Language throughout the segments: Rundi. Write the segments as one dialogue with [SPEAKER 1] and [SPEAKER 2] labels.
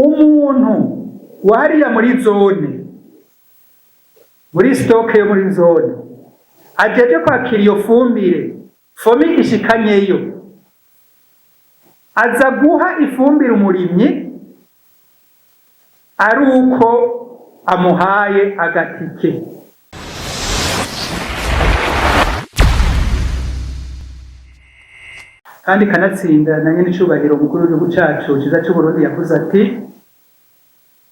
[SPEAKER 1] Umuntu wariya muri zone, muri stock yo muri zone, ajeje kwakira iyo fumbire FOMI ishikanyeyo, aza guha ifumbire umurimyi ari uko amuhaye agatike. Kandi kanatsinda na nyene icubahiro umukuru w'igihugu cacu ciza c'Uburundi yavuze ati: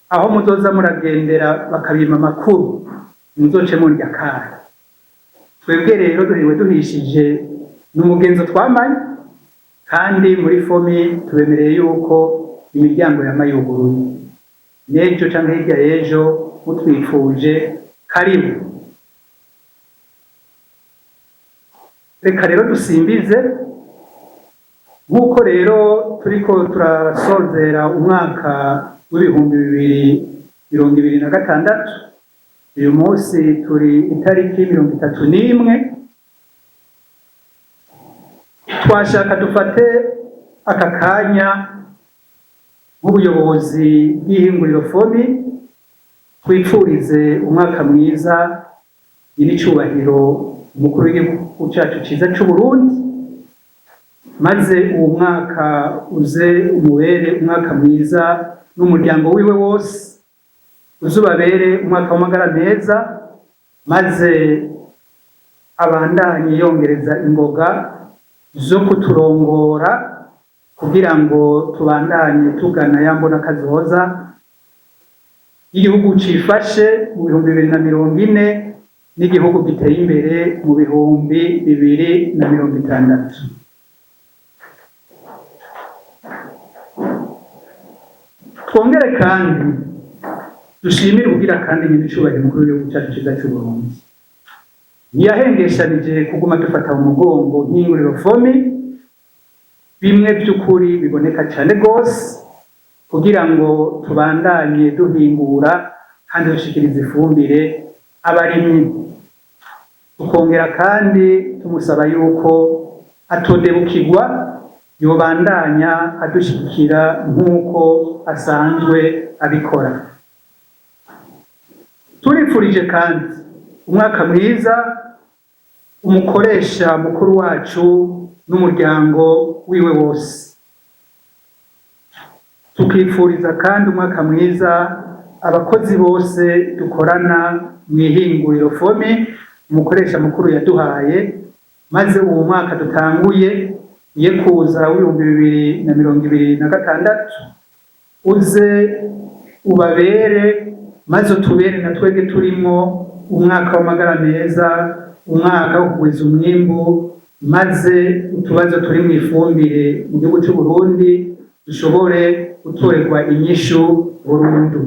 [SPEAKER 1] "Aho muzoza muragendera bakabima amakuru, muzoce murya kare." Twebwe rero duhiwe duhishije, ni umugenzo twamanye, kandi muri FOMI tubemereye yuko imiryango yama yuguruye. N'ejo canke hirya y'ejo mutwifuje, karibu. Reka rero dusimbize. Nk'uko rero turiko turasozera umwaka w'2026, uyu munsi turi itariki 31, twashaka dufate aka kanya nk'ubuyobozi bw'ihinguriro FOMI, twipfurize umwaka mwiza nyir'icubahiro umukuru w'igihugu cacu ciza c'Uburundi, maze uwo mwaka uze umubere umwaka mwiza n'umuryango wiwe wose, uzubabere umwaka w'amagara meza, maze abandanye yongereza ingoga zo kuturongora kugira ngo tubandanye tugana ya mbona kazoza y'igihugu cifashe mu 2040 n'igihugu giteye imbere mu 2060. Twongere kandi dushimire ubugira kandi nyine icubahiro umukuru w'igihugu cyacu ciza c'Uburundi, ntiyahengeshanije kuguma dufata mu mugongo nk'ihinguriro FOMI, bimwe by'ukuri biboneka cyane rwose, kugira ngo tubandanye duhingura kandi dushikiriza ifumbire abarimyi. Tukongera kandi tumusaba yuko atodebukirwa, yobandanya adushigikira nk'uko asanzwe abikora. Turifurije kandi umwaka mwiza umukoresha mukuru wacu n'umuryango wiwe wose. Tukifuriza kandi umwaka mwiza abakozi bose dukorana mu ihinguriro FOMI umukoresha mukuru yaduhaye, maze uwo mwaka dutanguye ye kuza w'2026 uze ubabere, maze utubere na twebwe turimo umwaka w'amagara meza, umwaka wo kugwiza umwimbu, maze utubazo turi mu ifumbire mu gihugu cy'u Burundi dushobore gutorerwa inyishu burundu.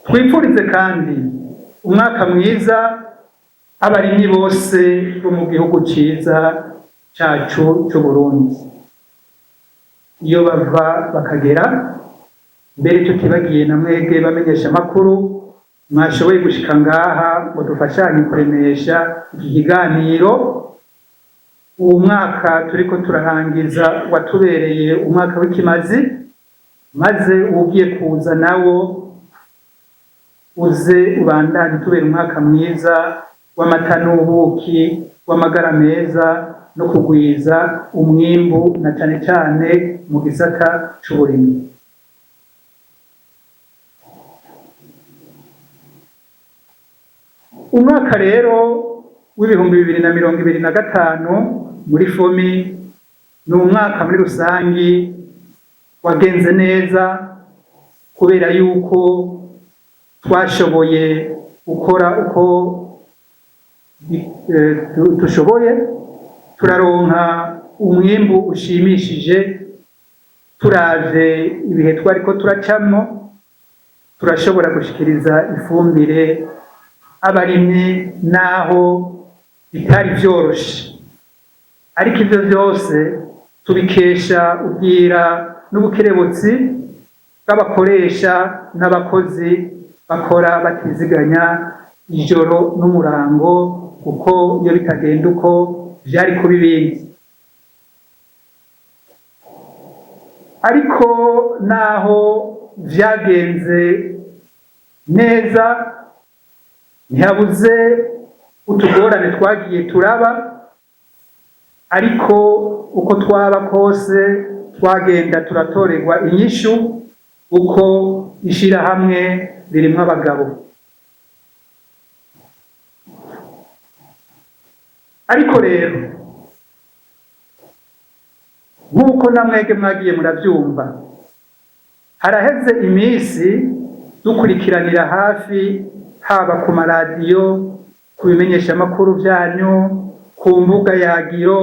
[SPEAKER 1] Twifurize kandi umwaka mwiza abarimyi bose bo mu gihugu ciza cacu c'u Burundi, iyo bava bakagera. Mbere tutibagiye na mwebwe bamenyesha amakuru mwashoboye gushika ngaha ngo dufashanye kuremesha iki kiganiro. Uwo mwaka turiko turarangiza watubereye umwaka w'ikimazi, maze ugiye kuza nawo uze ubandanye tubera umwaka mwiza w'amata n'ubuki, w'amagara meza no kugwiza umwimbu, na cane cane mu gisata c'uburimyi. Umwaka rero w'2025 muri FOMI ni umwaka muri rusangi wagenze neza, kubera yuko twashoboye gukora uko dushoboye, turaronka umwimbu ushimishije. Turavye ibihe twariko turacamwo, turashobora gushikiriza ifumbire abarimyi naho bitari vyoroshe, ariko ivyo vyose tubikesha ubwira n'ubukerebutsi bw'abakoresha n'abakozi bakora batiziganya ijoro n'umurango, kuko iyo bitagenda uko vyari kuba ibindi. Ariko naho vyagenze neza, ntihabuze utugorane twagiye turaba, ariko uko twaba kose twagenda turatorerwa inyishu, uko ishirahamwe ririmwo abagabo. Ariko rero nk'uko namwege mwagiye muravyumva, haraheze imisi dukurikiranira hafi, haba ku maradiyo, ku bimenyeshamakuru vyanyu, ku mbuga yagiro,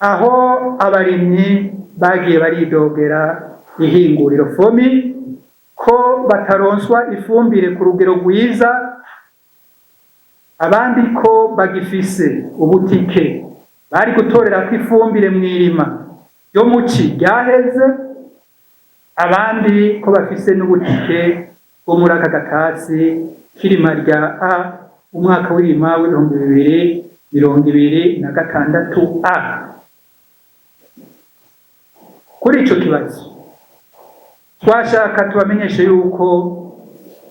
[SPEAKER 1] aho abarimyi bagiye baridogera ihinguriro FOMI ko bataronswa ifumbire ku rugero rwiza, abandi ko bagifise ubutike bari gutorerako ifumbire mw'irima ryo muci ryaheze, abandi ko bafise n'ubutike bwo muri aka gatasi k'irima rya A umwaka w'irima w'2026 A. Kuri ico kibazo twashaka tubamenyeshe yuko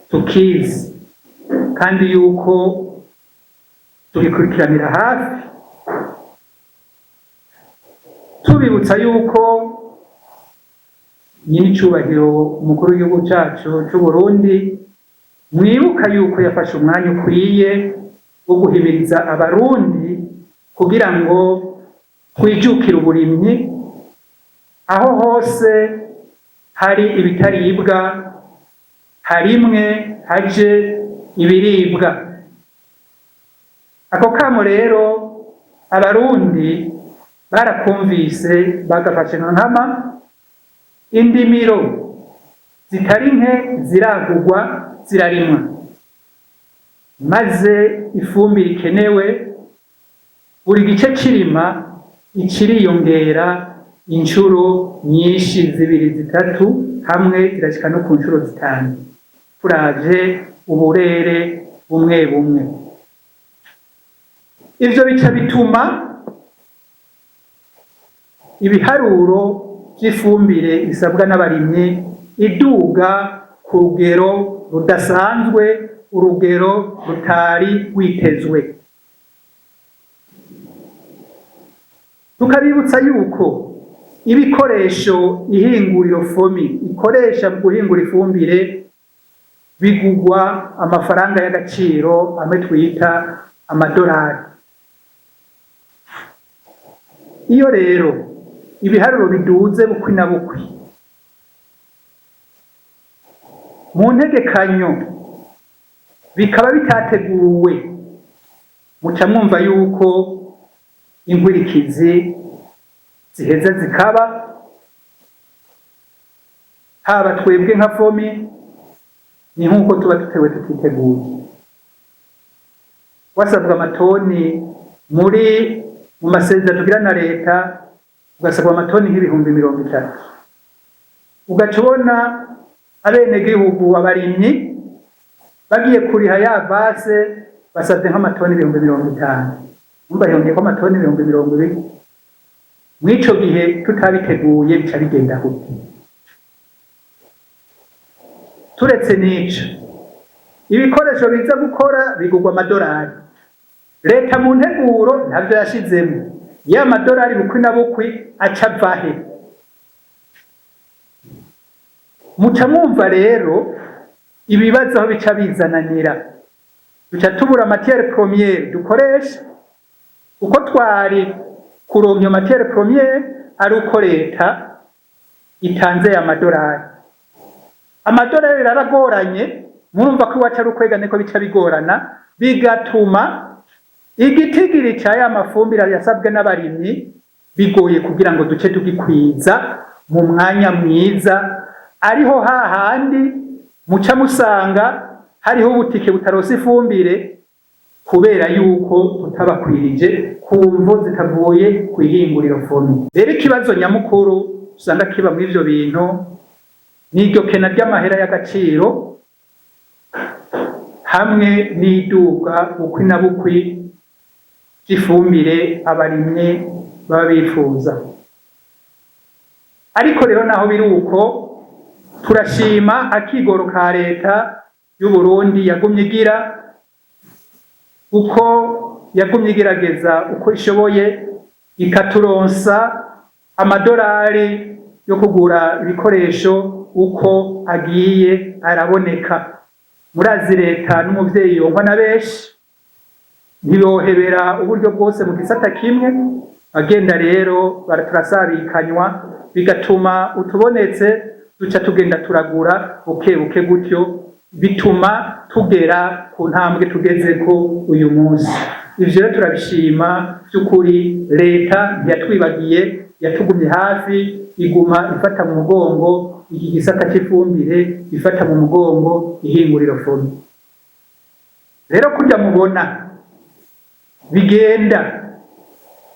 [SPEAKER 1] tukizi kandi yuko tubikurikiranira hafi, tubibutsa yuko nyir'icubahiro umukuru w'igihugu cacu c'Uburundi, mwibuka yuko yafashe umwanya ukwiye wo guhimiriza abarundi kugira ngo twijukire uburimyi, aho hose hari ibitaribwa harimwe haje ibiribwa. Ako kamo rero abarundi barakumvise, bagafashe nka nkama, indimiro zitari nke ziragurwa, zirarimwa, maze ifumbire ikenewe buri gice c'irima iciriyongera inshuro nyinshi, zibiri, zitatu, hamwe zirashika no ku nshuro zitanu, turavye uburere bumwe bumwe. Ivyo bica bituma ibiharuro vy'ifumbire isabwa n'abarimyi iduga ku rugero rudasanzwe, urugero rutari rwitezwe. Tukabibutsa yuko ibikoresho ihinguriro FOMI ikoresha mu guhingura ifumbire bigugwa amafaranga y'agaciro amwe twita amadolari. Iyo rero ibiharuro biduze bukwi na bukwi mu ntegekanyo bikaba bitateguwe, muca mwumva yuko inkwirikizi ziheza zikaba, haba twebwe nka FOMI ni nk'uko tuba dutewe tutiteguye. Wasabwa amatoni muri mu masezerano tugira na leta, ugasabwa amatoni nk'ibihumbi 30, ugaca ubona abenegihugu abarimyi bagiye kuriha ya base basabye nk'amatoni 50,000, umva hiyongeyeko amatoni 20,000. Mw'ico gihe tutabiteguye bica bigenda gute? Turetse n'ico, ibikoresho biza gukora bigurwa amadolari, leta mu nteguro ntavyo yashizemwo, ya madolari bukwi na bukwi aca avahe? Muca mwumva rero ibibazo aho bica bizananira, duca tubura matière première dukoresha, uko twari kuronka iyo matière première ari uko leta itanze ya madolari. Amadolari aragoranye, murumva ko iwacu ari ukwega, niko bica bigorana, bigatuma igitigiri ca ya mafumbire yasabwe n'abarimyi bigoye kugira ngo duce tugikwiza mu mwanya mwiza, ariho hahandi muca musanga hariho ubutike butaronse ifumbire kubera yuko tutabakwirije ku mvo zitavuye kw'ihinguriro FOMI. Rero ikibazo nyamukuru usanga kiba muri ivyo bintu n'iryo kena ry'amahera y'agaciro hamwe n'iduga bukwi na bukwi ry'ifumbire abarimyi baba bifuza. Ariko rero naho biri uko, turashima akigoro ka leta y'u Burundi yagumye igira, uko yagumye igerageza uko ishoboye, ikaturonsa amadolari yo kugura ibikoresho uko agiye araboneka. Murazi, leta n'umuvyeyi yonkwa na benshi, ntiyohebera uburyo bwose mu gisata kimwe. Agenda rero baraturasabikanywa, bigatuma utubonetse duca tugenda turagura buke buke gutyo, bituma tugera ku ntambwe tugezeko uyu munsi. Ivyo rero turabishima by'ukuri. Leta ntiyatwibagiye, yatugumye hafi, iguma ifata mu mugongo iki gisata c'ifumbire, ifata mu mugongo ihinguriro FOMI. Rero kurya mubona bigenda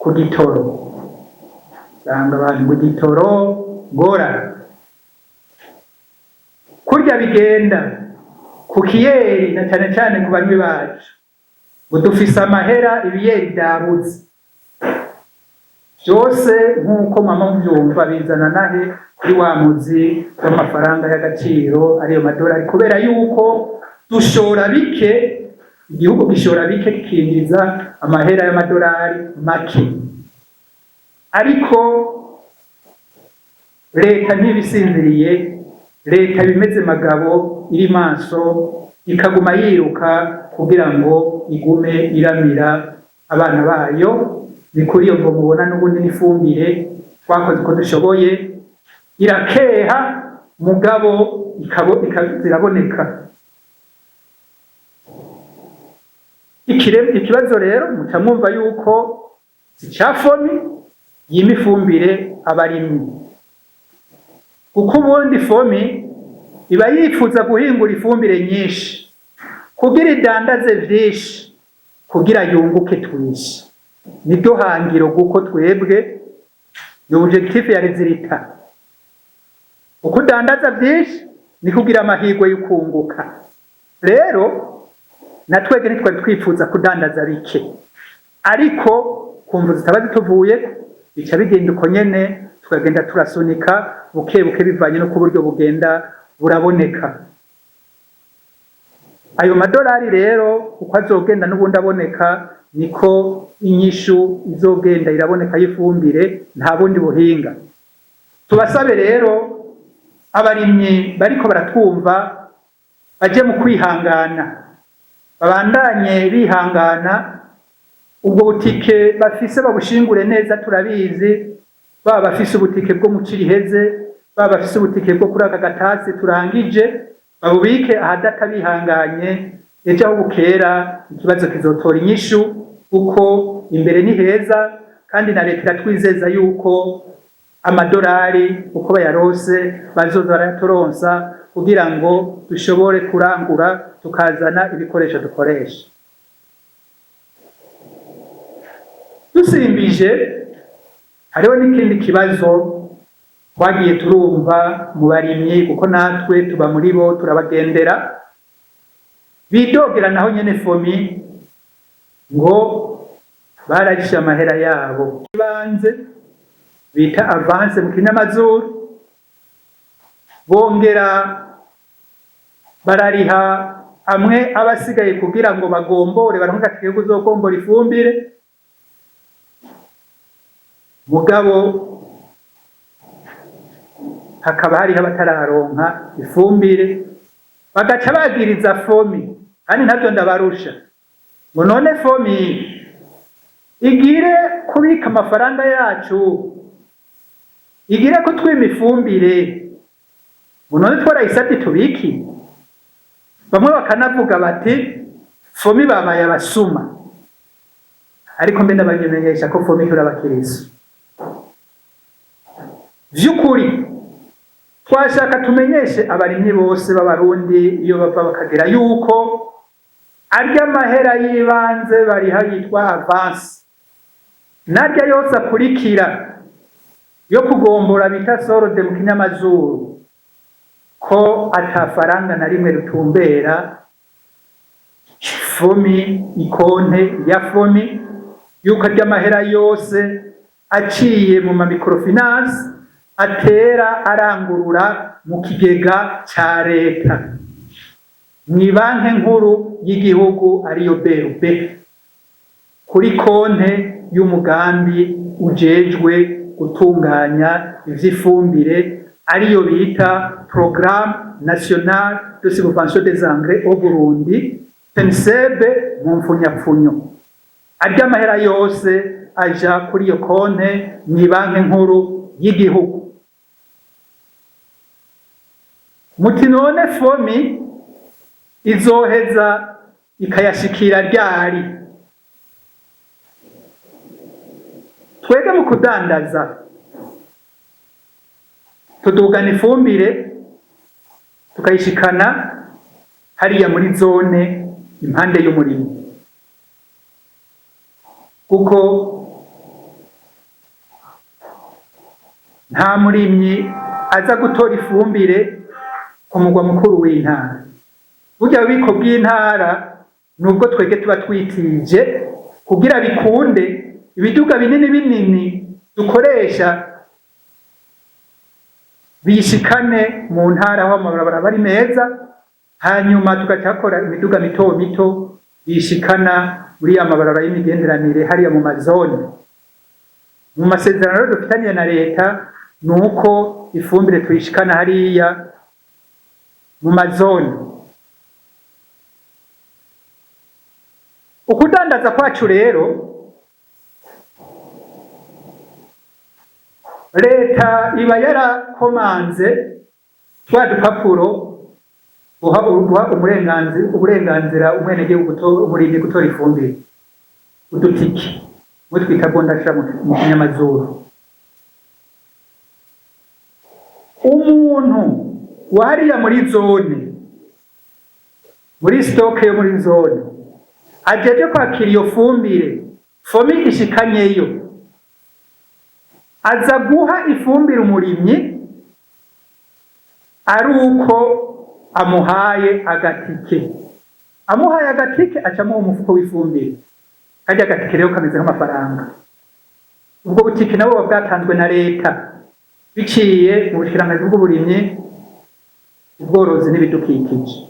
[SPEAKER 1] ku gitoro, usanga abantu ngo gitoro ngora, kurya bigenda ku kiyeri, na cane cane ku banywi bacu, ngo dufise amahera, ibiyeri vyabuze byose. Nk'uko mama muvyumva, bizana nahe kuri wa muzi w'amafaranga y'agaciro, ariyo madolari, kubera yuko dushora bike, igihugu gishora bike, kikinjiza amahera y'amadolari make. Ariko leta ntibisinziriye, leta bimeze magabo iri maso, ikaguma yiruka kugira ngo igume iramira abana bayo. Ni kuri iyo ngo mubona n'ubundi n'ifumbire twakoze uko dushoboye, irakeha, mugabo ziraboneka. Ikibazo rero muca mwumva yuko si ca FOMI yima ifumbire abarimyi, kuko ubundi FOMI iba yifuza guhingura ifumbire nyinshi kugira idandaze vyinshi, kugira yunguke twinshi. Niryo hangiro, kuko twebwe ni objectif ya résultat. Uko udandaza vyinshi ni kugira amahirwe y'ukunguka. Rero na twebwe ntitwari twifuza kudandaza bike, ariko kumva zitaba zituvuye, bica bigenda uko nyene, tukagenda turasunika buke buke bivanye no ku buryo bugenda buraboneka. Ayo madolari rero uko azogenda n'ubundi aboneka, niko inyishu izogenda iraboneka y'ifumbire. Nta bundi buhinga. Tubasabe rero abarimyi bariko baratwumva baje mu kwihangana, babandanye bihangana, ubwo butike bafise babushingure neza. Turabizi, baba bafise ubutike bwo mu Ciriheze, baba bafise ubutike bwo kuri aka gatasi turangije, babubike ahadata bihanganye. Ejo aho bukera ikibazo kizotora inyishu, kuko imbere ni heza, kandi na leta iratwizeza yuko amadolari uko bayarose bazoza barayaturonsa kugira ngo dushobore kurangura, tukazana ibikoresho dukoresha. Dusimbije, hariho n'ikindi kibazo twagiye turumva mu barimyi, kuko natwe tuba muri bo, turabagendera, bidogera naho nyene FOMI ngo bararishe amahera yabo ibanze bita avance mu kinyamazuru, bongera barariha amwe abasigaye kugira ngo bagombore, baronke agatike ko kuzogombora ifumbire. Mugabo hakaba hariho abatararonka ifumbire, bagaca bagiriza FOMI, kandi ntabyo ndabarusha, ngo none FOMI igire kubika amafaranga yacu, igire kutwima ifumbire, ngo none twarayisabye tubiki? Bamwe bakanavuga bati FOMI babaye abasuma. Ariko mbe ndabamenyesha ko FOMI turi abakirisu vy'ukuri. Twashaka tumenyeshe abarimyi bose b'Abarundi iyo bava bakagera yuko arya mahera y'ibanze bariha yitwa avance, narya yose akurikira yo kugombora bita solde mu kinyamazuru, ko atafaranga na rimwe rutumbera FOMI, ikonte ya FOMI, yuko arya mahera yose aciye mu ma microfinance. Atera arangurura mu kigega ca leta, mw'ibanke nkuru y'igihugu, ariyo BRB, kuri konte y'umugambi ujejwe gutunganya ivy'ifumbire, ariyo bita Programme National de Subvention des Engrais au Burundi, PNSEB mu mfunyapfunyo. Arya amahera yose aja kuri iyo konte mw'ibanke nkuru y'igihugu. Muti none FOMI izoheza ikayashikira ryari? Twebwe mu kudandaza tudugana ifumbire, tukayishikana hariya muri zone impande y'umurimo, kuko nta murimyi aza gutora ifumbire ku mugwa mukuru w'intara. Burya bubiko bw'intara nubwo twege tuba twitije kugira bikunde ibiduga binini binini dukoresha bishikane mu ntara aho amabarabara aba ari meza, hanyuma tugacakora imiduga mito mito bishikana muri ya mabarabara y'imigenderanire hariya mu mazone. Mu masezerano rero dufitaniye na leta ni uko ifumbire tuyishikana hariya mu mazone. Ukudandaza kwacu rero, leta iba yarakomanze twa dupapuro guha uburenganzira umwenegihugu umurimyi gutora ifumbire, udutiki mwe twita bondasha mu kinyamazuru. Umuntu wariya muri zone, muri stoke yo muri zone, ajeje kwakira iyo fumbire FOMI ishikanyeyo, aza guha ifumbire umurimyi ari uko amuhaye agatike. Amuhaye agatike, acamuha umufuko w'ifumbire. Karya agatike rero kameze nk'amafaranga. Ubwo butike nabo buba bwatanzwe na leta biciye mu bushikiranganji bw'uburimyi, ubworozi n'ibidukikije.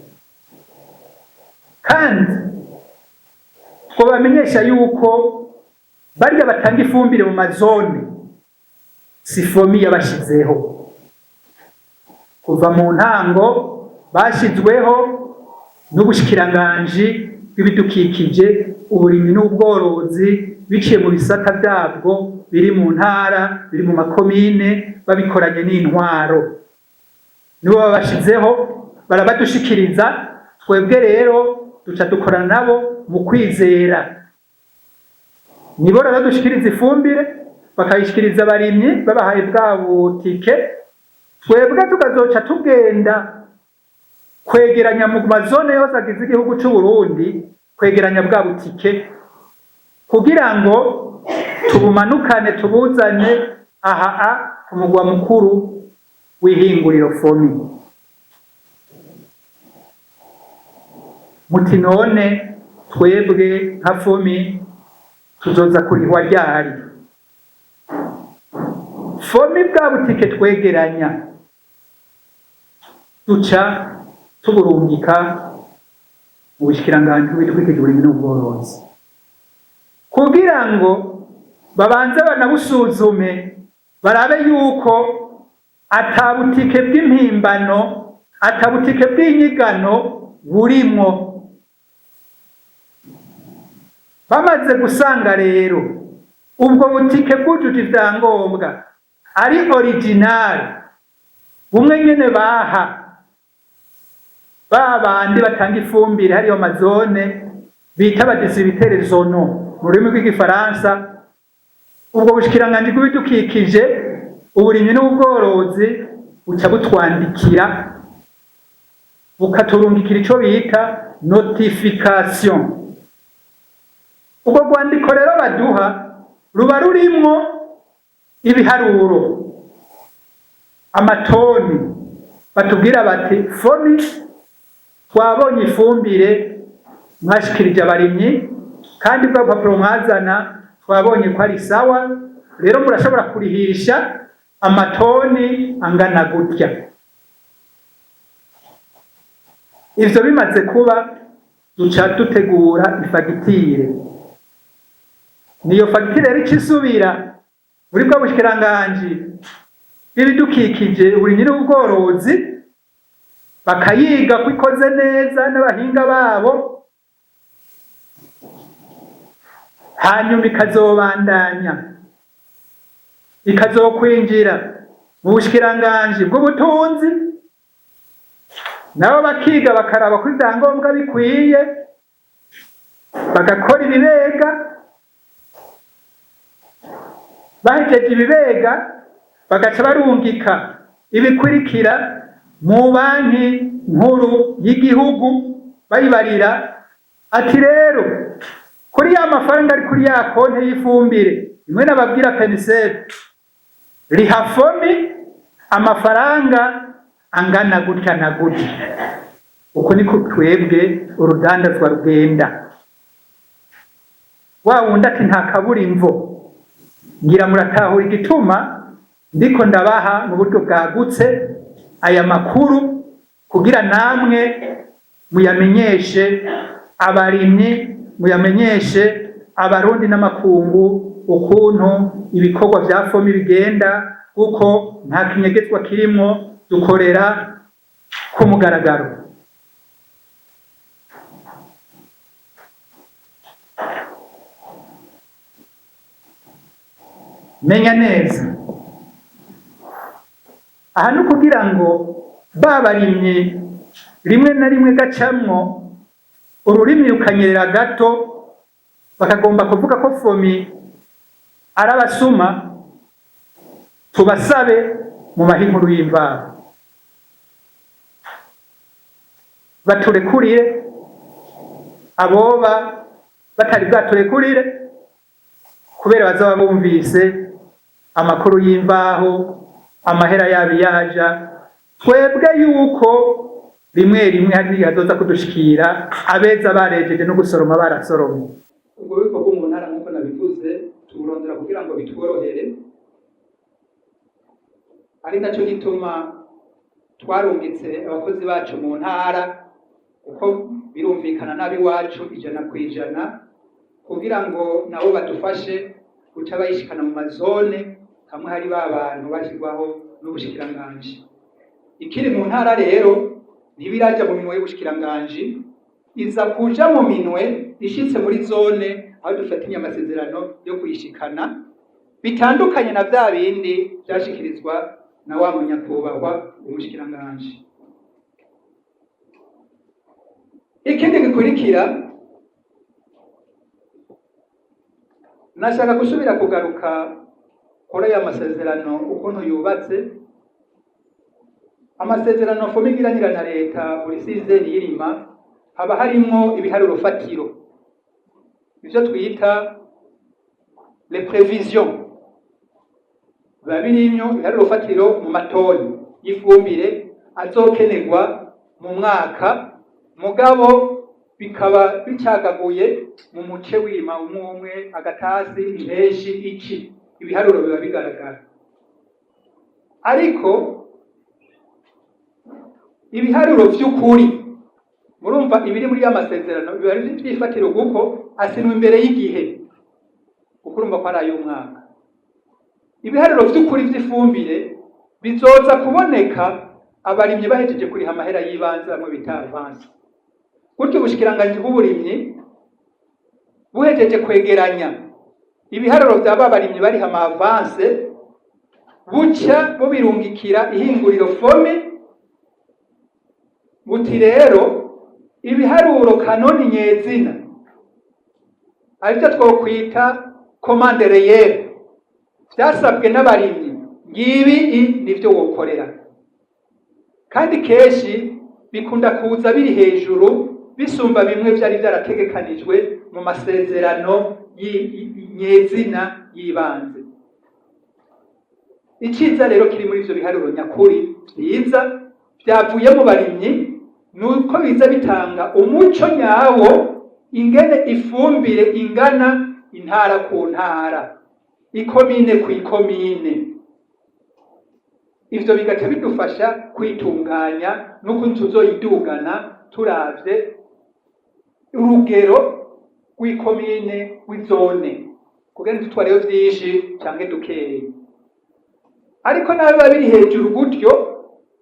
[SPEAKER 1] Kandi twobamenyesha yuko barya batanga ifumbire mu mazone si FOMI yabashizeho. Kuva mu ntango bashizweho n'ubushikiranganji bw'ibidukikije, uburimyi n'ubworozi, biciye mu bisata byabwo biri mu ntara, biri mu makomine, babikoranye n'intwaro. Nibo babashizeho, barabadushikiriza. Twebwe rero duca dukorana nabo mu kwizera. Nibo rero dushikiriza ifumbire, bakayishikiriza abarimyi babahaye bwa butike. Twebwe tukazoca tugenda kwegeranya mu mazone yose agize igihugu c'u Burundi, kwegeranya bwa butike kugira ngo tubumanukane, tubuzane aha a ku mugwa mukuru w'ihinguriro FOMI. Muti none twebwe nka FOMI tuzoza kurihwa ryari? FOMI bwa butike twegeranya duca tuburungika mu bushikiranganji bw'ibidukikije, uburimyi n'ubworozi, kugira ngo babanze banabusuzume, barabe yuko ata butike bw'impimbano, ata butike bw'inyigano burimwo. Bamaze gusanga rero ubwo butike bwujuje ivyangombwa, ari original, bumwe nyene baha ba bandi batanga ifumbire hariyo mazone bita ba distributeurs zonaux mu rurimi rw'igifaransa, ubwo bushikiranganji bw'ibidukikije, uburimyi n'ubworozi buca butwandikira, bukaturungikira ico bita notification. Ubwo rwandiko rero baduha ruba rurimwo ibiharuro, amatoni. Batubwira bati: "FOMI twabonye ifumbire mwashikirije abarimyi, kandi bwa bupapuro mwazana twabonye ko ari sawa. Rero murashobora kurihisha Amatoni angana gutya. Ivyo bimaze kuba, duca dutegura ifagitire. Niyo fagitire rero ica isubira muri bwa bushikiranganji bw'ibidukikije, uburimyi n'ubworozi, bakayiga ko ikoze neza n'abahinga babo, hanyuma ikazobandanya ikazokwinjira mu bushikiranganji bw'ubutunzi, nabo bakiga, bakaraba ko ivyangombwa bikwiye, bagakora ibibega. Bahejeje ibibega, bagaca barungika ibikurikira mu Banki Nkuru y'Igihugu, bayibarira ati: "Rero kuri ya mafaranga ari kuri ya konte y'ifumbire imwe nababwira, PNSF, riha FOMI amafaranga angana gutya na gutya." Uko niko twebwe urudandazwa rugenda. Wa wundi ati: "Nta kaburimvo." Ngira muratahura igituma ndiko ndabaha mu buryo bwagutse aya makuru, kugira namwe muyamenyeshe abarimyi, muyamenyeshe Abarundi n'amakungu ukuntu ibikorwa vya FOMI bigenda, kuko nta kinyegetswa kirimwo, dukorera ku mugaragaro. Menya neza aha ni ukugira ngo ba barimyi rimwe na rimwe gacamwo ururimi rukanyerera gato, bakagomba kuvuga ko FOMI ari abasuma, tubasabe mu mahe inkuru y'imvaho, baturekurire aboba batari bwaturekurire, kubera bazaba bumvise amakuru y'imvaho, amahera yabo yaja. Twebwe yuko rimwe rimwe hari igihe azoza kudushikira abeza barejeje no gusoroma barasoromye. Ubwo bubiko bwo mu ntara, nk'uko nabivuze, tuburondera kugira ngo bitworohere, ari naco gituma twarungitse abakozi bacu mu ntara, kuko birumvikana n'abiwacu 100%, kugira ngo nabo badufashe guca bayishikana mu mazone hamwe hari ba bantu bashyirwaho n'ubushikiranganji. Ikiri mu ntara rero ntibiraja mu minwe y'ubushikiranganji, iza kuja mu minwe ishitse muri zone aho dufatanye amasezerano yo kuyishikana, bitandukanye na vya bindi vyashikirizwa na wa munyakubahwa umushikiranganji. Ikindi gikurikira, nashaka gusubira kugaruka kuri aya masezerano ukuntu yubatse. Amasezerano FOMI igiranira na leta buri saison y'irima haba harimwo ibiharuro fatiro, ivyo twita les prévisions. Biba birimwo ibiharuro fatiro mu matoni y'ifumbire azokenerwa mu mwaka, mugabo bikaba bicagaguye mu muce w'irima umwe umwe, agatasi, impeshi, iki, ibiharuro biba bigaragara. Ariko ibiharuro vy'ukuri, murumva ibiri muri ya masezerano biba ari vy'ifatiro, kuko asinwa imbere y'igihe, kuko urumva ko ari ay'umwaka. Ibiharuro vy'ukuri vy'ifumbire bizoza kuboneka abarimyi bahejeje kuriha amahera y'ibanze, bamwe bita avance. Gutyo ubushikiranganji bw'uburimyi buhejeje kwegeranya ibiharuro vya ba barimyi bariha ama avance, buca bubirungikira ihinguriro FOMI, buti: "Rero ibiharuro kanoni nyezina, arivyo twokwita commande réelle, vyasabwe n'abarimyi, ngibi nivyo wokorera." Kandi kenshi bikunda kuza biri hejuru, bisumba bimwe vyari vyarategekanijwe mu masezerano nyezina y'ibanze. Iciza rero kiri muri ivyo biharuro nyakuri vyiza vyavuye mu barimyi nuko biza bitanga umuco nyawo ingene ifumbire ingana intara ku ntara, ikomine ku ikomine. Ivyo bigaca bidufasha kwitunganya n'ukuntu tuzoyidugana turavye urugero rw'ikomine, rw'izone, kugira ntitutwareyo vyinshi canke dukeyi. Ariko naho biba biri hejuru gutyo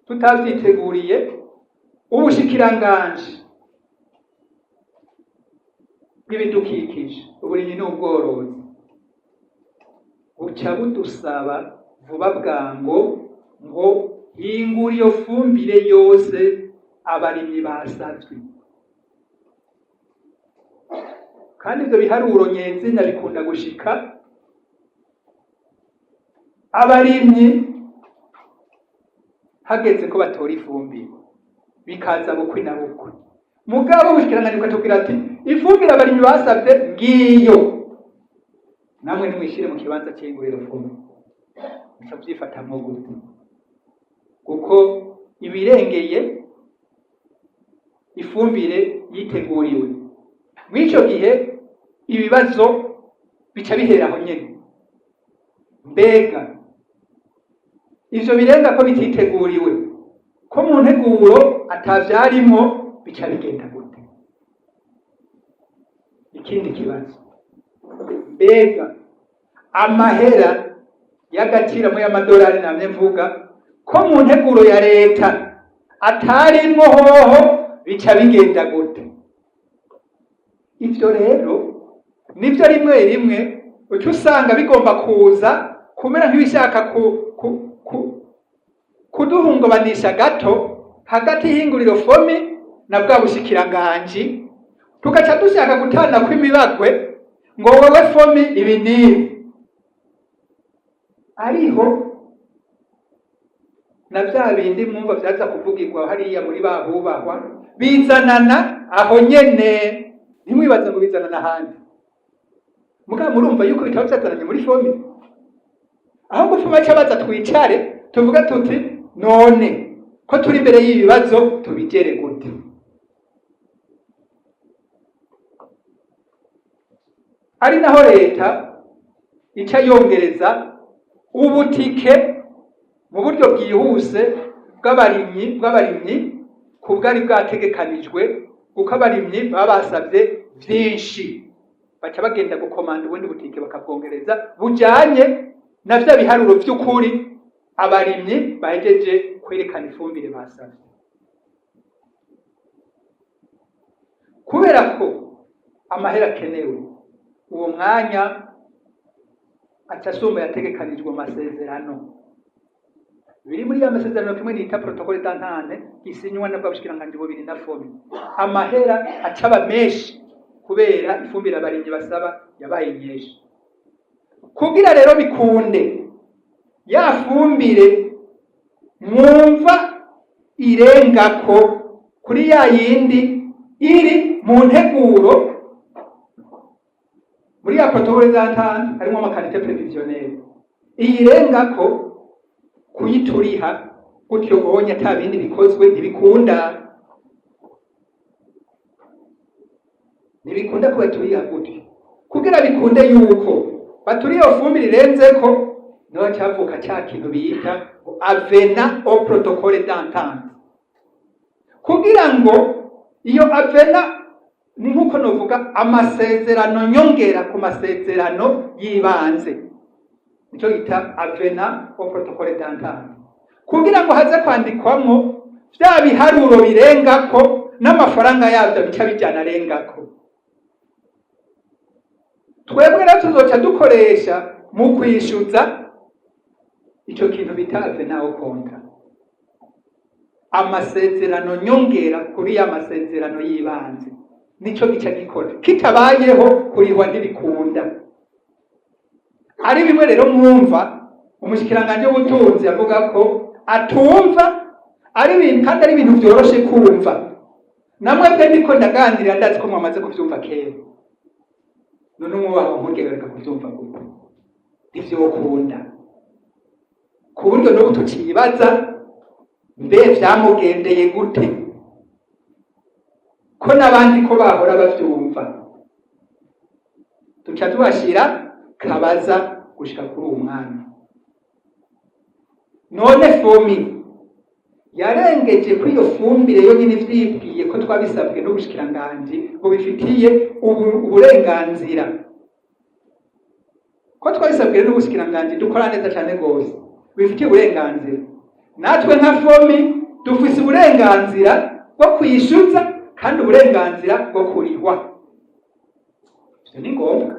[SPEAKER 1] tutavyiteguriye, ubushikiranganji bw'ibidukikije, uburimyi n'ubworozi buca budusaba vuba bwango ngo hingura iyo fumbire yose abarimyi basavye. Kandi ivyo biharuro nyezina bikunda gushika abarimyi hageze ko batora ifumbire, bikaza bukwi na bukwi. Mugabo ubushikiranganji bukatubwira ati ifumbire abarimyi basavye ngiyo, namwe nimwishire mu kibanza c'ihinguriro fumbire. Muca vyifatamwo gute? Kuko ibirengeye ifumbire yiteguriwe mw'ico gihe, ibibazo bica bihera aho nyene. Mbega ivyo birenga ko bititeguriwe, ko mu nteguro atavyarimwo, bica bigenda gute? Ikindi kibazo, mbega amahera y'agaciro amwe y'amadolari namye mvuga ko mu nteguro ya leta atarimwo hoho, bica bigenda gute? Ivyo rero nivyo rimwe rimwe uca usanga bigomba kuza kumera nk'ibishaka kuduhungabanisha gato hagati y'ihinguriro FOMI na bwa bushikiranganji, tugaca dushaka gutana kw'imibagwe ngo wewe FOMI ibi n'ibi. Ariho na vya bindi mwumva vyaza kuvugirwa hariya muri ba bubahwa, bizanana aho nyene. Ntimwibaze ngo bizanana ahandi. Mugabo murumva yuko bitaba vyazananye muri FOMI, aho gupfuma baca baza twicare tuvuge tuti none ko turi imbere y'ibibazo tubigere gute? Ari naho leta ica yongereza ubutike mu buryo bwihuse bw'abarimyi ku bwari bwategekanijwe, kuko abarimyi baba basavye vyinshi, baca bagenda gukomanda ubundi butike bakabwongereza bujanye na vya biharuro vy'ukuri abarimyi bahejeje kwerekana ifumbire basavye. Kubera ko amahera akenewe uwo mwanya aca asumba yategekanijwe mu masezerano, biri muri ya masezerano kimwe nita protocole d'entente isinywa na bwa bushikiranganji bubiri na FOMI, amahera acaba menshi kubera ifumbire abarimyi basaba yabaye nyinshi. Kugira rero bikunde ya fumbire mwumva irengako kuri ya yindi iri mu nteguro muri ya protocole d'entente harimo ama quantités prévisionnelles, iyirengako kuyituriha gutyo ubonye ata bindi bikozwe ntibikunda, ntibikunda ko baturiha gutyo. Kugira bikunde yuko baturiye iyo fumbire irenzeko, niho cavuka ca kintu bita avenant au protocole d'entente. Kugira ngo iyo avenant ni nk'uko novuga amasezerano nyongera ku masezerano y'ibanze, nico bita avenant au protocole d'entente, kugira ngo haze kwandikwamwo vya biharuro birengako n'amafaranga yavyo bica bijana arengako. Twebwe rero tuzoca dukoresha mu kwishyuza ico kintu bita avenant au contrat, amasezerano nyongera kuri ya masezerano y'ibanze. Nico gica gikora, kitabayeho kurihwa ntibikunda. Ari bimwe rero mwumva umushikiranganji w'ubutunzi avuga ko atumva ari ibintu, kandi ari ibintu vyoroshe kumva. Namwebwe ndiko ndaganirira ndazi ko mwamaze kuvyumva kera. None umwubaho nkurya kuvyumva gute? Ntivyokunda. Ku buryo n'ubu tucibaza mbe vyamugendeye gute, ko n'abandi ko bahora bavyumva. Tuca tubashira kabaza gushika kuri uwo mwanya. None FOMI yarengeje kuri iyo fumbire yonyine ivyibwiye ko twabisabwe n'ubushikiranganji bubifitiye uburenganzira, ko twabisabwe n'ubushikiranganji dukora neza cyane rwose bubifitiye uburenganzira. Natwe nka FOMI dufise uburenganzira bwo kwishyuza kandi uburenganzira bwo kurihwa. Ivyo ni ngombwa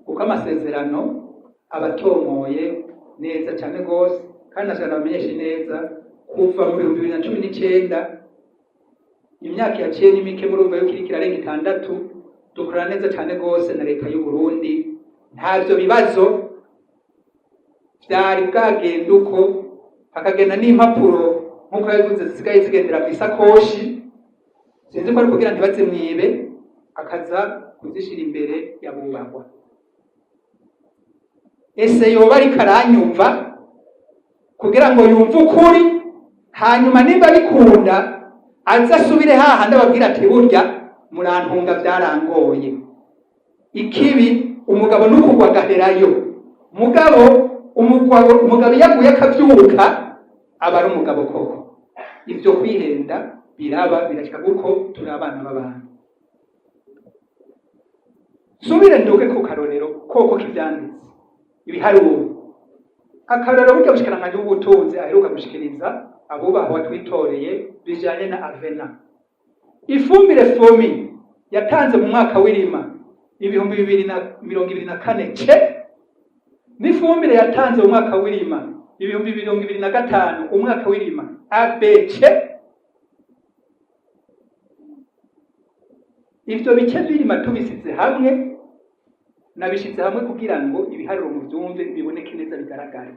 [SPEAKER 1] kuko amasezerano abatomoye neza cyane rwose. Kandi nashaka bamenyeshe neza, kuva mu 2019, imyaka yaciye ni mike, murumva yuko iriko irarenga 6, dukorana neza cyane rwose na leta y'u Burundi. Ntavyo bibazo vyari bwagenda uko hakagenda n'impapuro nk'uko yabivuze zisigaye zigendera mw'isakoshi, sinzi ko ari kugira ntibazimwibe, akaza kuzishira imbere yabubahwa. Ese yoba ariko aranyumva kugira ngo yumve ukuri, hanyuma nimba bikunda aze asubire hahandi ababwira ati burya murantunga byarangoye. Ikibi umugabo n'ukugwa agaherayo, mugabo umugabo iyo aguye akavyuka aba ari umugabo koko. Ivyo kwihenda biraba birashika kuko turi abana b'abantu. Subire nduke ku karorero koko k'ivyanditse ibiharuro, akarorero burya bushikiranganji bw'ubutunzi aheruka gushikiriza abubahwa twitoreye bijanye na Avena. Ifumbire FOMI yatanze mu mwaka w'irima 2024 C n'ifumbire yatanze mu mwaka w'irima 2025 umwaka w'irima ABC, ivyo bice vy'irima tubisize hamwe, nabishize hamwe kugira ngo ibiharuro muvyumve biboneke neza bigaragare.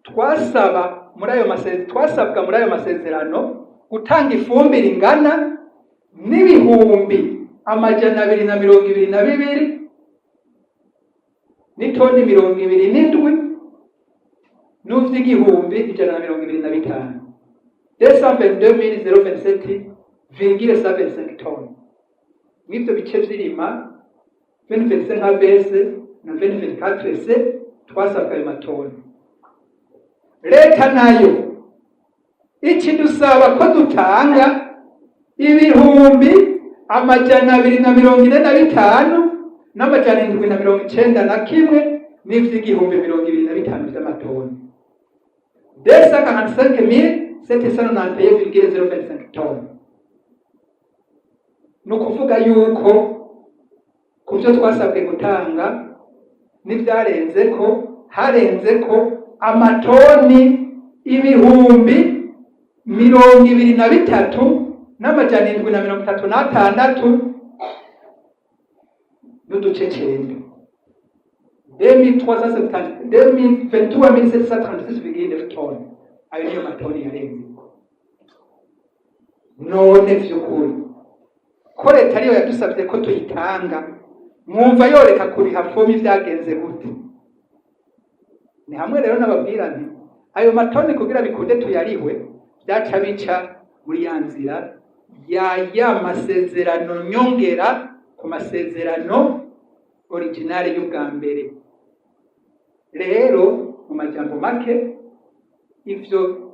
[SPEAKER 1] Twasaba muri ayo masezerano, twasabwa muri ayo masezerano gutanga ifumbire ingana n'222,000 n'itoni 27 n'uvy'igihumbi 125, 222 027,75 toni. Mw'ivyo bice vy'irima 2025 ABS na 2024 C twasabwa ayo matoni. Leta nayo ikidusaba ko dutanga 245 n'791 n'ivy'igihumbi 25 vy'amatoni, 245 791,025 toni. Ni ukuvuga yuko ku byo twasabwe gutanga n'ibyarenze ko harenze ko amatoni 23 736 n'uduce 9, 23 736,9 toni. Ayo niyo matoni yarenze. None vy'ukuri ko leta ariyo yadusabye ko tuyitanga, mwumva yoreka kuriha FOMI vyagenze gute? Ni hamwe rero nababwira nti ayo matoni kugira bikunde tuyarihwe byaca bica muri ya nzira ya masezerano nyongera ku masezerano originale y'ubwa mbere. Rero mu majambo make, ivyo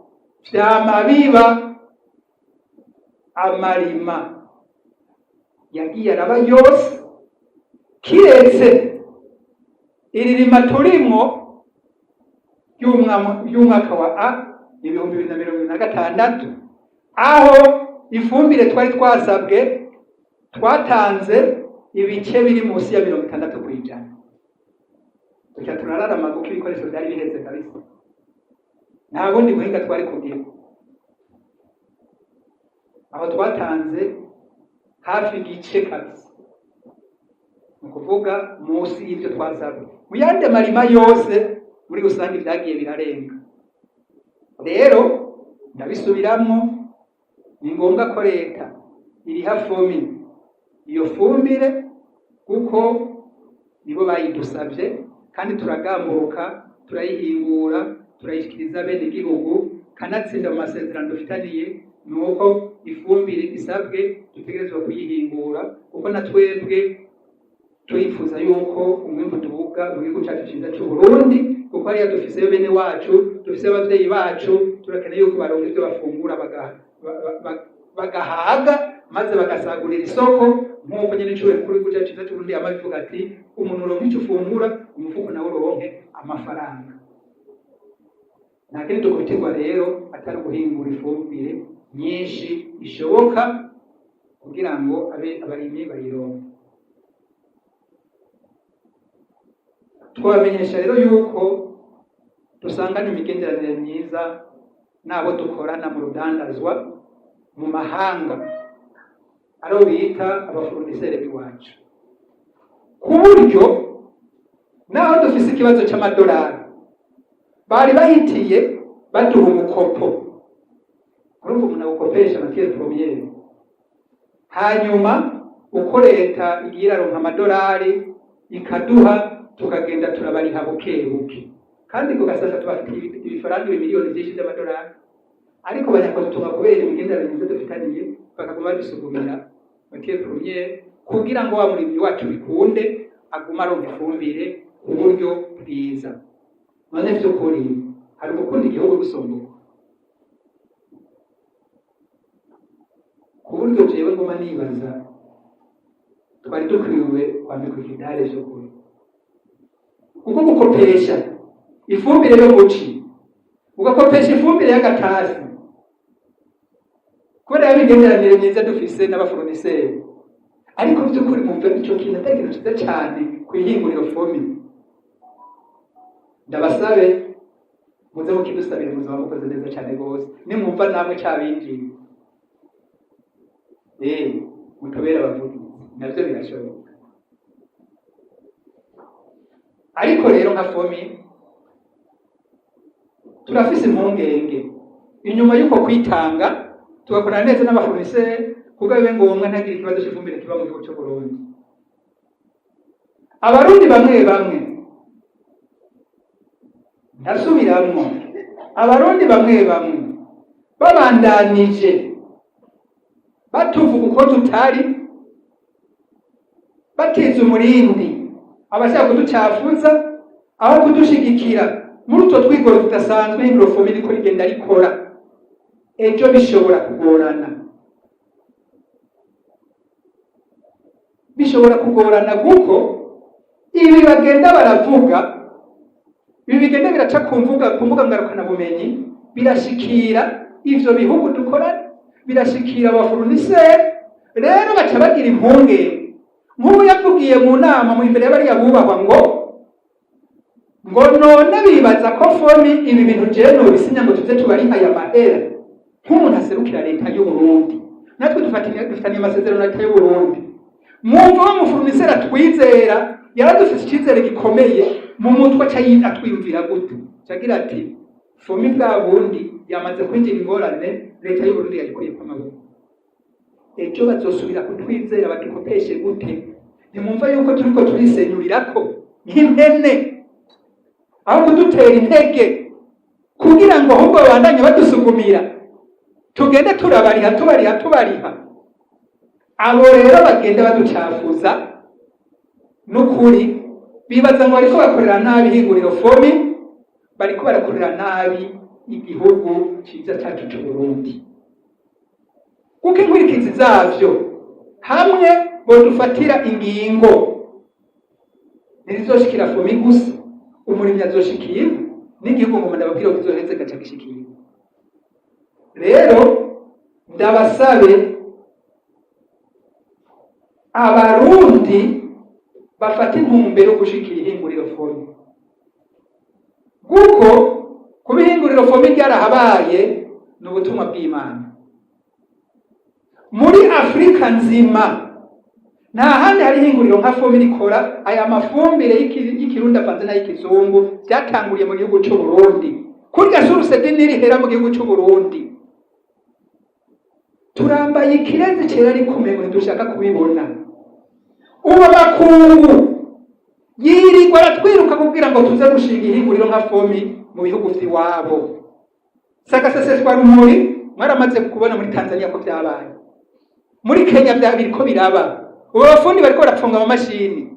[SPEAKER 1] vyama biba, amarima yagiye araba yose kiretse iri rima turimwo y'umwaka wa A 2026, aho ifumbire twari twasabwe twatanze ibice biri munsi ya 60%. Tuca turararama kuko ibikoresho vyari biheze kabisa, nta bundi buhinga twari kugira. Aho twatanze hafi igice kabisa, ni ukuvuga munsi y'ivyo twasabwe. Mu yandi marima yose muri rusange vyagiye birarenga. Rero ndabisubiramwo, ni ngombwa ko leta iriha FOMI iyo fumbire kuko nibo bayidusavye, kandi turagamburuka, turayihingura, turayishikiriza bene igihugu. Kanatsinda mu masezerano dufitaniye ni uko ifumbire isabwe dutegerezwa kuyihingura, kuko na twebwe Turifuza yuko umwimbu tubuga mu gihugu cyacu cyiza cy'u Burundi, kuko hariya dufiseyo bene wacu, dufise abavyeyi bacu. Turakeneye yuko baronka ibyo bafungura bagahaga, maze bagasagurira isoko, nk'uko nyene icubahiro mukuru w'igihugu cyacu cyiza cy'u Burundi yama abivuga ati: "Umuntu uronka ico ufungura, umufuko nawe uronke amafaranga." Nta kindi dukubitirwa rero atari uguhingura ifumbire nyinshi ishoboka kugira ngo abe abarimyi bayironke. Twabamenyesha rero yuko dusangana imigenderanire myiza n'abo dukorana mu rudandazwa mu mahanga, abo bita aba fournisseurs b'iwacu, ku buryo naho dufise ikibazo c'amadolari bari bahitiye baduha umukopo. Urumva, umuntu agukopesha matière première, hanyuma uko leta igira iraronka amadolari ikaduha, tukagenda turabariha buke buke, kandi ugasanga tubafitiye ibifaranga ibimiliyoni vyinshi vy'amadolari, ariko banyakotunga kubera imigenderanire myiza dufitaniye, bakaguma badusugumira matière première kugira ngo wa murimyi wacu bikunde agume aronka ifumbire ku buryo bwiza. None vy'ukuri hari ugukunda igihugu gusumba ku buryo jewe nguma nibaza twari dukwiwe kwambikwa ikidare vy'ukuri, kuko gukopesha ifumbire yo muci, ugakopesha ifumbire y'agatasi kubera ya migenderanire myiza dufise n'aba fournisseurs. Ariko vy'ukuri mwumva ico kintu atari ikintu ciza cane kw'ihinguriro FOMI? Ndabasabe muze mukidusabire, muzaba mukoze neza cane gose. Nimwumva namwe cabinjiye, mutubere abavugizi, navyo birashoboka. Ariko rero nka FOMI turafise impungenge inyuma y'uko kwitanga tugakorana neza n'aba fournisseurs, kuko bibe ngombwa ntagire ikibazo cy'ifumbire kiba mu gihugu cy'u Burundi. Abarundi bamwe bamwe, ndasubiramwo, Abarundi bamwe bamwe babandanije batuvuga uko tutari, batiza umurindi abashaka kuducafuza aho kudushigikira muri utwo twigoro tudasanzwe ihinguriro riko rigenda rikora, ejo bishobora kugorana, bishobora kugorana, kuko ibi bagenda baravuga, ibi bigenda biraca ku mbuga ngarukabumenyi, birashikira ivyo bihugu dukorana, birashikira aba fournisseurs. Rero baca bagira impungenge. Nk'ubu yavugiye mu nama mu imbere y'abariya bubahwa ngo none bibaza ko FOMI ibi bintu jewe nobisinya ngo tuze tubariha aya mahera, nk'umuntu aserukira leta y'u Burundi, natwe dufitaniye amasezerano na leta y'u Burundi. Mwumva wa mu fournisseur atwizera, yaradufise icizere gikomeye mu mutwe, aca atwiyumvira gute? Cagira ati: "FOMI bwa bundi yamaze kwinjira ingorane, leta y'u Burundi yayikuyeko amaboko. Ejo bazosubira kutwizera badukopeshe gute?" Ntimwumva yuko turiko turisenyurirako nk'impene, aho kudutera intege kugira ngo ahubwo babandanye badusugumira, tugende turabariha, tubariha, tubariha? Abo rero bagenda baducafuza n'ukuri bibaza ngo bariko bakorera nabi ihinguriro FOMI, bariko barakorera nabi igihugu ciza cacu c'Uburundi, kuko inkurikizi zavyo hamwe bodufatira ingingo ntizizoshikira FOMI gusa, umurimyi azoshikira n'igihugu. Ngo ndababwira ko kizoheze gaca gishikira. Rero ndabasabe Abarundi bafata intumbero yo gushikira ihinguriro FOMI, kuko kuba ihinguriro FOMI ryarahabaye ni ubutumwa bw'Imana muri Afurika nzima. Nta handi hari ihinguriro nka FOMI rikora aya mafumbire y'ikirundi avanze n'ay'ikizungu. Byatanguriye mu gihugu c'u Burundi, kurya source du Nil ihera mu gihugu c'u Burundi. Turambaye ikirezi cera, ariko umengo ntidushaka kubibona. Ubu makungu yirirwa aratwiruka kugira ngo tuze gushinga ihinguriro nka FOMI mu bihugu vy'iwabo. Sagaseseshwa rumuri, mwaramaze kubona muri Tanzania ko vyabaye, muri Kenya vya biriko biraba. Ubu abafundi bariko barapfunga amamashini.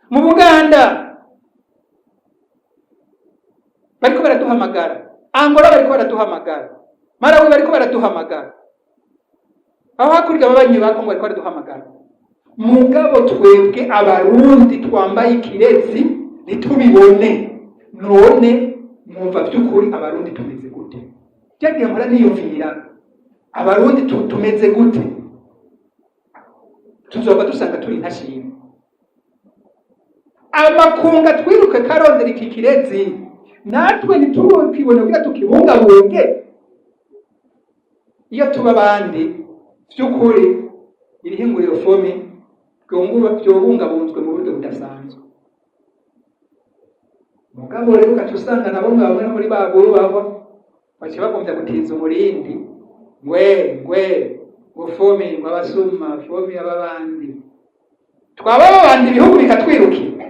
[SPEAKER 1] Mu Buganda bariko baraduhamagara, Angola bariko baraduhamagara, Malawi bariko baraduhamagara, aho hakurya ababanyi ba Kongo bariko baraduhamagara. Mugabo twebwe Abarundi twambaye ikirezi ntitubibone. None mwumva vy'ukuri Abarundi tumeze gute? Byagiye mpora niyumvira, Abarundi tumeze gute? Tuzoba dusanga turi intashima. Amakunga twiruke karondera iki kirezi, natwe ntitubikibone kugira tukibungabunge. Iyo tuba abandi, vy'ukuri iri hinguriro FOMI vyobungabunzwe mu buryo budasanzwe. Mugabo rero ugaca usanga nabo bamwe muri ba bubahwa baca bagombye gutiza umurindi, ngwe ngwe ngo FOMI, ngo abasuma, FOMI ababandi. Twaba babandi, ibihugu bikatwirukira.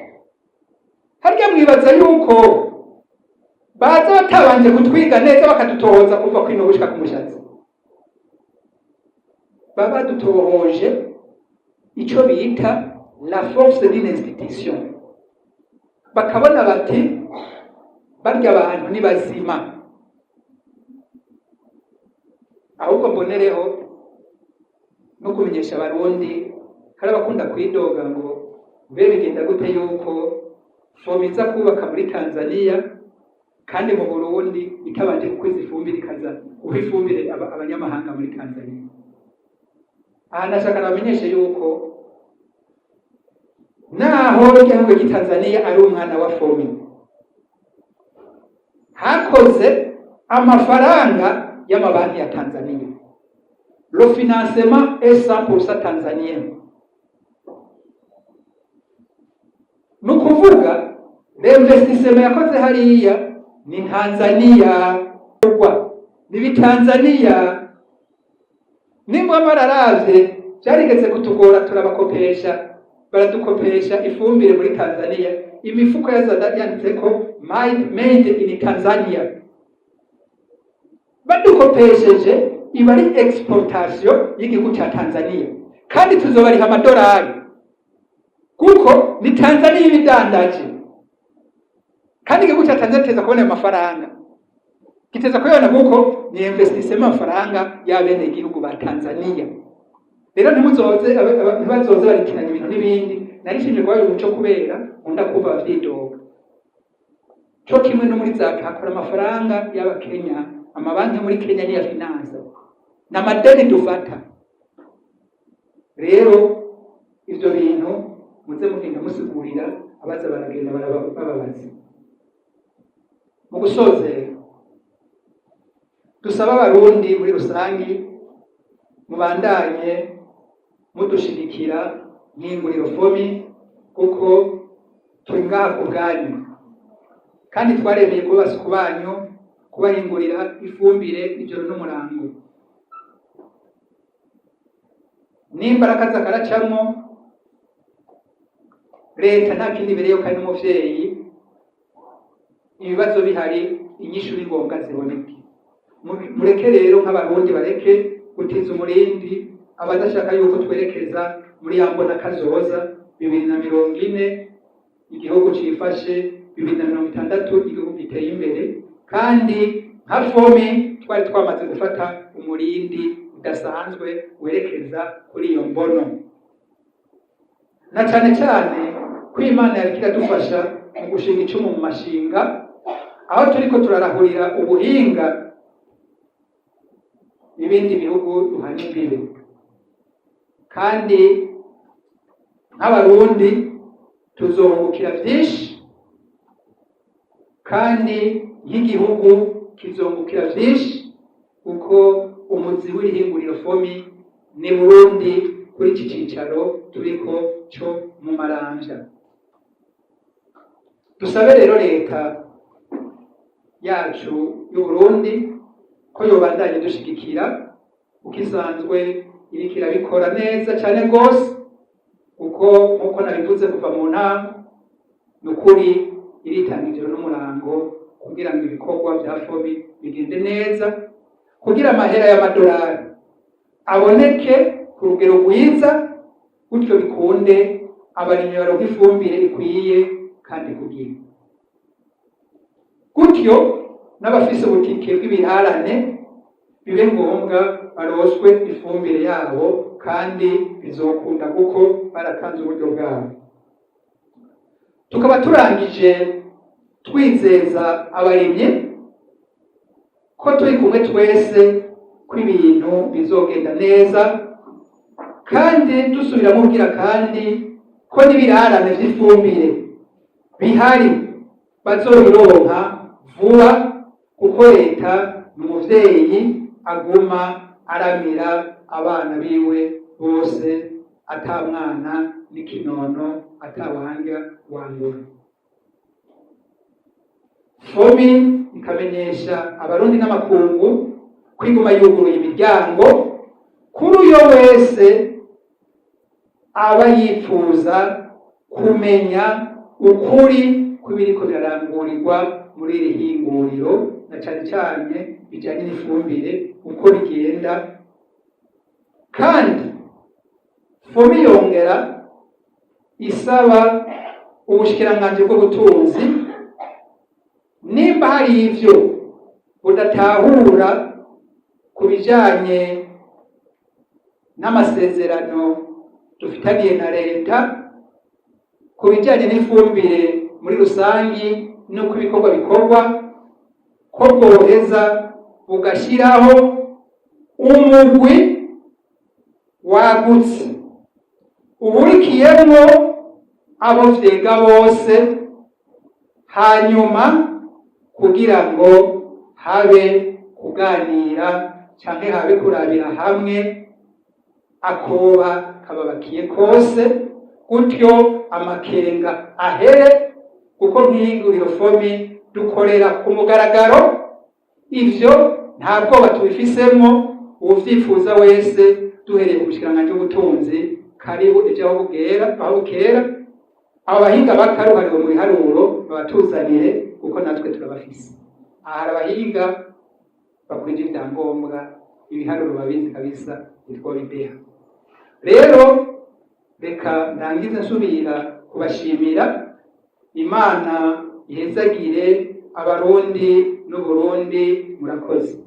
[SPEAKER 1] Harya mwibaza yuko baza batabanje kutwiga neza, bakadutohoza kuva kwino gushika ku mushatsi? Baba badutohoje ico bita la force d'une institution, bakabona bati barya abantu ni bazima. Ahubwo mbonereho no kumenyesha Abarundi, hari abakunda kwidoga ngo mbe bigenda gute yuko FOMI iza kubaka muri Tanzania kandi mu Burundi itabanje gukwiza ifumbire, ikaza guha ifumbire abanyamahanga muri Tanzania. Aha ndashaka nabamenyeshe yuko naho igihugu cy'i Tanzania ari umwana wa FOMI, hakoze amafaranga y'amabanki ya Tanzania. Le financement est 100% tanzanien. Ni ukuvuga l'investissement yakoze hariya ni Tanzania, ni Bitanzania. Nimba bararavye, byarigeze kutugora, turabakopesha, baradukopesha ifumbire muri Tanzania. Imifuko yazaga yanditseko "Made in Tanzania". Badukopesheje iba ari exportation y'igihugu ca Tanzania, kandi tuzobariha amadolari kuko ni Tanzania ibidandaje. Kandi igihugu ca Tanzania giteza kubona ayo mafaranga, giteza kuyabona kuko ni investissement, amafaranga y'abene igihugu ba Tanzania. Rero ntimuzoze ntibazoze baritiranya ibintu n'ibindi. Narishimye kuba umuco kubera nkunda kumva abavyidoga. Co kimwe no muri za hakora amafaranga y'Abakenya, amabanki muri Kenya niya finance n'amadeni dufata. Rero ivyo bintu muze mugenda musigurira abaza baragenda bababaza. Mu gusozera, dusaba Abarundi muri rusangi mubandanye mudushigikira nk'ihinguriro FOMI, kuko turi ngaha ku bwanyu, kandi twaremeye kuba basuku banyu, kubahingurira ifumbire ijoro n'umurango. Nimba arakaza karacamwo, leta nta kindi ibereyeho kandi n'umuvyeyi. Ibibazo bihari, inyishu ni ngombwa ziboneke. Mureke rero nk'Abarundi bareke gutiza umurindi abadashaka yuko twerekeza muri ya mbona kazoza 2040 igihugu cifashe, 2060 igihugu giteye imbere. Kandi nka FOMI twari twamaze gufata umurindi udasanzwe werekeza kuri iyo mbono, na cane cane ko Imana yariko iradufasha mu gushinga icumu mu mashinga, aho turiko turarahurira ubuhinga n'ibindi bihugu duhana imbibe. Kandi nk'Abarundi tuzungukira vyinshi, kandi nk'igihugu kizungukira vyinshi, kuko umuzi w'ihinguriro FOMI ni Burundi, kuri iki cicaro turiko co mu Maramvya. Dusabe rero leta yacu y'Uburundi ko yobandanya dushigikira uko isanzwe iriko irabikora neza cane rwose, kuko nk'uko nabivuze kuva mu ntango, ni ukuri iritanga ijoro n'umurango kugira ngo ibikorwa vya FOMI bigende neza, kugira amahera y'amadolari aboneke ku rugero rwiza, gutyo bikunde. Abarimyi baronka ifumbire ikwiye kandi ku gihe, gutyo n'abafise ubutike bw'ibirarane bibe ngombwa baroswe ifumbire yabo, kandi bizokunda kuko baratanze uburyo bwabo. Tukaba turangije twizeza abarimyi ko turi kumwe twese, ko ibintu bizogenda neza, kandi dusubiramo ubwira kandi ko n'ibirarane vy'ifumbire bihari bazobironka vuba, kuko leta ni umuvyeyi aguma aramira abana biwe bose, ata mwana n'ikinono, atawanja wangura. FOMI ikamenyesha Abarundi n'amakungu ko iguma yuguruye imiryango kuri uyo wese aba yifuza kumenya ukuri kw'ibiriko birarangurirwa muri iri hinguriro, na cane cane bijanye n'ifumbire uko bigenda. Kandi FOMI yongera isaba ubushikiranganji bw'ubutunzi, nimba hari ivyo budatahura ku bijanye n'amasezerano dufitaniye na leta ku bijanye n'ifumbire muri rusangi n'uko ibikorwa bikorwa, ko bwoheza bugashyiraho umugwi wagutse uhurikiyemwo abo vyega bose, hanyuma kugira ngo habe kuganira canke habe kurabira hamwe akoba kababakiye kose, gutyo amakenga ahere, kuko nk'ihinguriro FOMI dukorera ku mugaragaro. Ivyo nta bwoba tubifisemwo. Uwuvyifuza wese, duhereye ku bushikiranganji bw'ubutunzi, karibu ejo aho bugera aho bukera. Abo bahinga bakaruhariwe mu biharuro babatuzanire, kuko natwe turabafise. Aha hari abahinga bakwije ibyangombwa, ibiharuro babizi kabisa, ntitwobideha. Rero reka ndangize nsubira kubashimira. Imana ihezagire Abarundi n'Uburundi. Murakoze.